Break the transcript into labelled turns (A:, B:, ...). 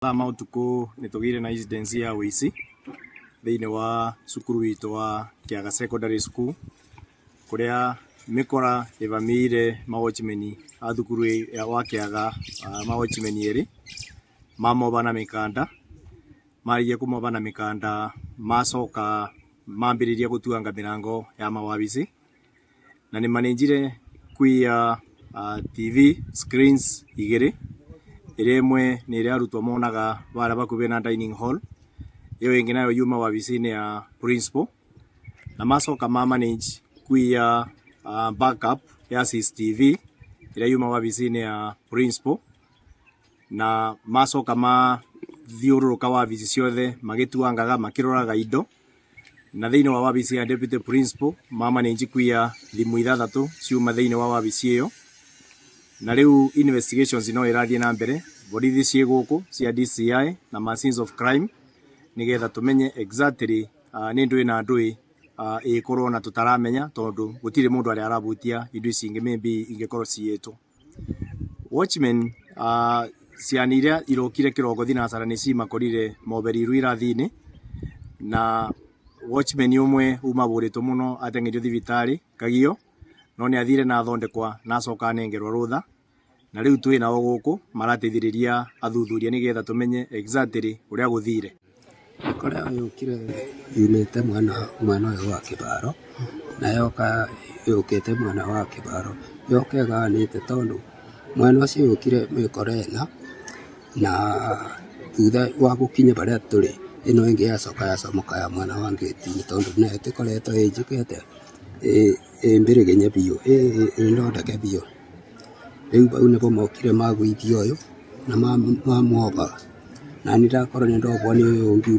A: Mathaa ma ũtukũ nĩ tũgĩire na incident ya ũici thĩinĩ wa cukuru witũ wa Kĩaga Secondary School, kũrĩa mĩkora ĩvamĩire ma watchman a thukuru wa Kĩaga, ma watchman erĩ mamoba na mĩkanda. Marĩkia kũmoba na mĩkanda macoka mambĩrĩria gũtuanga mĩrango ya mawabici, na nĩ manĩnjire kũiya TV screens igĩrĩ, ĩrĩa ĩmwe nĩ ĩrĩa arutwo monaga barĩa bakuhĩ na dining hall, ĩyo ĩngĩ nayo yuma wabici-inĩ ya principal, na macoka ma manage kũiya backup ya CCTV ĩrĩa yuma wabici-inĩ ya principal, na macoka mathiũrũrũka wabici ciothe magĩtuangaga makĩroraga indo, na thĩinĩ wa wabici ya deputy principal ma manage kũiya thimũ ithathatũ ciuma thĩinĩ wa wabici ĩyo. Na rĩu investigations no ĩrathiĩ na mbere, borithi ciĩ gũkũ cia DCI na machines of crime, nĩgetha tũmenye exactly nĩ ndũĩ na ndũĩ ĩkorwo na tũtaramenya, tondũ gũtirĩ mũndũ arĩa arabutia indo ici ingĩ maybe ingĩkorwo ciyĩtwo. Watchmen ciana iria irokire kĩroko thinacara nĩ cimakorire moberirwo irathi-inĩ, na watchman ũmwe uma bũrĩtwo mũno ateng'erio thibitarĩ Kagio, no nĩ athire na athondekwa na acoka anengerwo rũtha, na rĩu twĩ nao gũkũ marateithĩrĩria athuthuria nĩgetha tũmenye exactly ũrĩa gũthire.
B: Mĩkora yũkire yumĩte mwena ũyũ wa Kĩbaro, na yoka yũkĩte mwena wa Kĩbaro, yoka ĩgayanĩte tondũ mwena ũcio yũkire mĩkora ĩna, na thutha wa gũkinya barĩa tũrĩ, ĩno ĩngĩ yacoka yacomoka ya mwena wa ngĩti-inĩ tondũ nayo ĩtĩkoretwo ĩnjĩke atĩa, ĩ mbĩrĩgĩnye biũ, ĩ thondeke biũ. Rĩu bau nĩbo mokire magũithia ũyũ na mamuoba, nani ndakorwo nĩ ndobwo nĩ ũyũ ũngĩ.